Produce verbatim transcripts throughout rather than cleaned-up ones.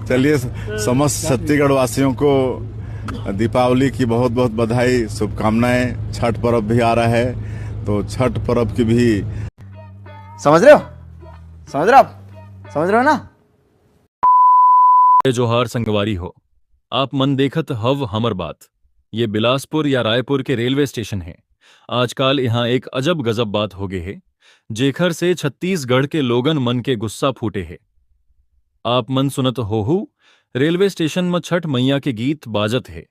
चलिए, समस्त छत्तीसगढ़ वासियों को दीपावली की बहुत बहुत बधाई, शुभकामनाएं। छठ पर्व भी आ रहा है, तो छठ पर्व की भी समझ रहे हो? समझ रहे हो आप? समझ रहे हो ना? जय जोहार संगवारी हो। आप मन देखत हव हमर बात। ये बिलासपुर या रायपुर के रेलवे स्टेशन है। आजकाल यहाँ एक अजब गजब बात हो गए है, जेखर से छत्तीसगढ़ के लोगन मन के गुस्सा फूटे है। आप मन सुनत होहू, रेलवे स्टेशन म छठ मैया के गीत बाजत है।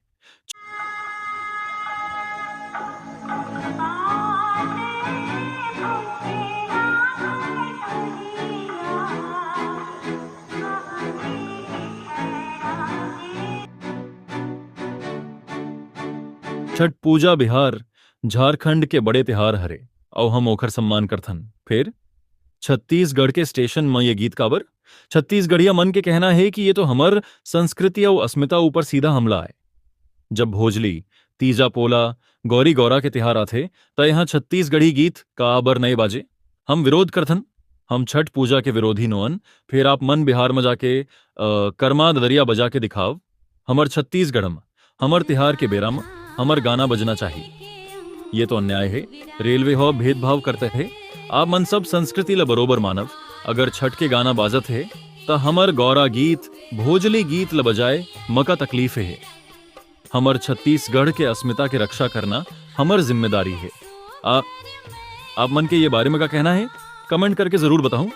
छठ पूजा बिहार, झारखंड के बड़े तिहार हरे, अउ हम ओखर सम्मान करथन। फेर छत्तीसगढ़ के स्टेशन म ये गीत काबर? छत्तीसगढ़िया मन के कहना हे कि ये तो हमर संस्कृति अउ अस्मिता ऊपर सीधा हमला आय। जब भोजली, तीजा पोला, गौरी गौरा के तिहार आथे, त यहाँ छत्तीसगढ़ी गीत काबर नइ बाजे? हम विरोध करथन। हम छठ पूजा के विरोधी नोअन। फेर आप मन बिहार म जाके, अ, करमा ददरिया बजा के दिखाव। हमर छत्तीसगढ़ म, हमर तिहार के बेरा म, हमर गाना बजना चाही। ये तो अन्याय हे। रेलवे हो भेदभाव करत हे। आप मन सब संस्कृति ल बरोबर मानव। अगर छठ के गाना बाजत हे, त हमर गौरा गीत, भोजली गीत ल बजाए म का तकलीफ हे? हमर छत्तीसगढ़ के अस्मिता के रक्षा करना हमर जिम्मेदारी हे। आ, आप मन के ये बारे म का कहना हे? कमेंट करके जरूर बताहू।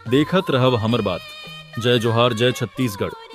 देखत रहव हमर बात। जय जोहार, जय छत्तीसगढ़।